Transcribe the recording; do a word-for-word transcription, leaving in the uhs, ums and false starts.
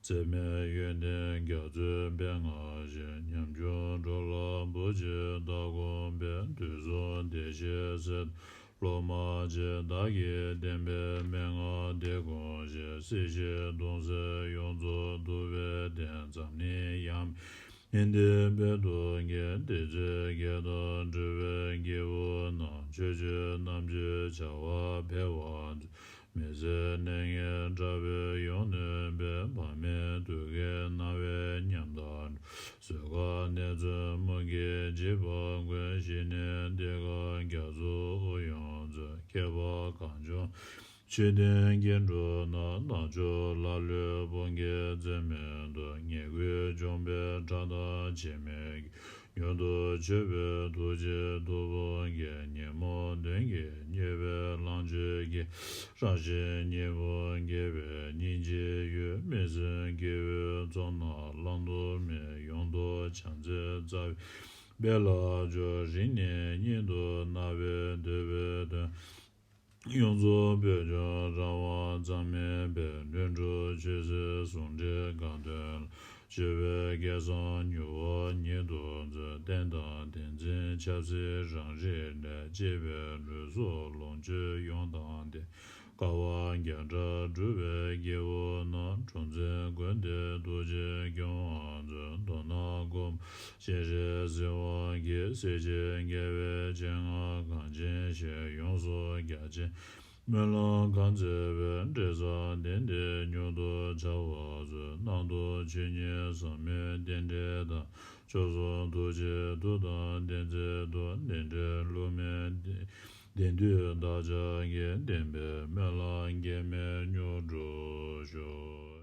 འཛད་མེད་ཡོན་ཏན་རྒྱ་མཚོའི་དཔལ་མངའ་ཞིང་། ཉམ་ཆུང་འགྲོ་ལ་བུ་གཅིག་བདག་དགོངས་པའི། དུས་གསུམ་བདེ་གཤེགས་སྲས་དང་སློབ་མ་ཆེ། བདག་གིས་བསྟན་པའི་མན་ངག་འདི་དགོངས་ཤིང་། སྲིད་ཞིའི་གདུང་སེལ་ཡོངས་རྫོགས་འདུལ་བའི་གདེང་འཛམ་གླིང་ཡང་མིན་འདིར་སྤེལ་དུ་གྱུར། དེ་ཚེ་བགེགས་དང་འཁྲུལ་པའི་སྐྱེ་བོ་རྣམས། ཆོས་སྤྱོད་རྣམ་འབྱེད་བྱ་བར་འཕེལ་བར་མཛོད། མི་ཟད་གནས་ངན་དགྲ་བོས་ཡོངས་ནོན་པའི། བར་མའི་དུག་གིས་ན་བའི་ཉམ་ཐག་འགྲོ། གཟུགས་ཁམས་ནད་མཚོན་མུ་གེས་འཇིགས་པ་ཀུན། ཞི་གནས་འདི་ཀ་རྒྱ་མཚོ་ཨོ་ཡོན་མཛོད། ཁྱད་པར་གངས་ལྗོངས་ཆོས་ལྡན་སྐྱེ་འགྲོ་རྣམས། ནག་ཕྱོགས་ཀླ་ཀློའི་དཔུང་གིས་འཛད་མི་ཐུབ། ཉེས་ཀུན་འཇོམས་པའི་ཁྲག་དང་བྱད་མེད་ཀྱིས། མྱུར་དུ་མཆོད་པའི་ཐུགས་རྗེས་ཐུབ་དཔུང་གིས། ཉོན་མོངས་གདོན་གྱིས་བསྙེགས་པའི་གླང་ཆེན་གྱི། རང་བཞིན་གཉིས་པོ་རྒྱས་པའི་སྙིང་རྗེའི་འོད། མི་ཟད་སྐྱེ་བོའི་ཚོགས་རྣམས་བླང་དོར་མེད། ཡོངས་རྫོགས་བྱང་རྩེའི་རྩ་བའི་དཔལ་ལ་སྦྱོར། རིང་ནས་ཉིད་དུ་སྣང་བས་འདོད་པའི་དོན། ཡོངས་རྫོགས་བོད་ལྗོངས་རང་དབང་གཙང་མའི་དཔལ། ལྷུན་གྲུབ་ཆོས་སྲིད་ཟུང་འབྲེལ་དགའ་སྟོན་ལ། སྤྱོད་པའི་སྐལ་བཟང་མྱུར་བ་ཉིད་དུ་སྩོལ། རྟེན་དང་བསྟན་འཛིན་ཆབ་སྲིད་རང་རིག་ལས། གཅེས་པའི་ལུས་སྲོག་ལོངས་སྤྱོད་ཡོངས་དང་ལྡན། དཀའ་བ་བརྒྱ་ཕྲག་སྒྲུབ་པའི་སྐྱེ་བོ་རྣམས། གྲོང་ཚན་ཀུན་ཏུ་ཐུགས་རྗེས་སྐྱོང་བར་མཛོད། མདོར་ན་མགོན་པོ་སྤྱན་རས་གཟིགས་དབང་གིས། སྲིད་ཞིའི་དགེ་བའི་བྱིན་རླབས་གང་ཆེན་ཞིང་། ཡོངས་སུ་རྒྱ་ཆེན་སྨོན་ལམ་གང་མཛད་པའི། འབྲས་བུ་དེ་འདིར་མྱུར་དུ་བྱ་བར་སྩོལ། གནང་དང་མཆོག་གཉིས་ཟབ་མོའི་རྟེན་འབྲེལ་དང་། མཆོག་གསུམ་ཐུགས་རྗེའི་མཐུ་དང་ལྡན་ཚེ་ཐུབ། འདི་འདྲའི་བསླུ་མེད་བདེན་བདེན་བདུད་བདག་ཅག་གི། བདེན་པའི་སྨོན་ལམ་འགལ་མེད་མྱུར་འགྲུབ་ཤོག།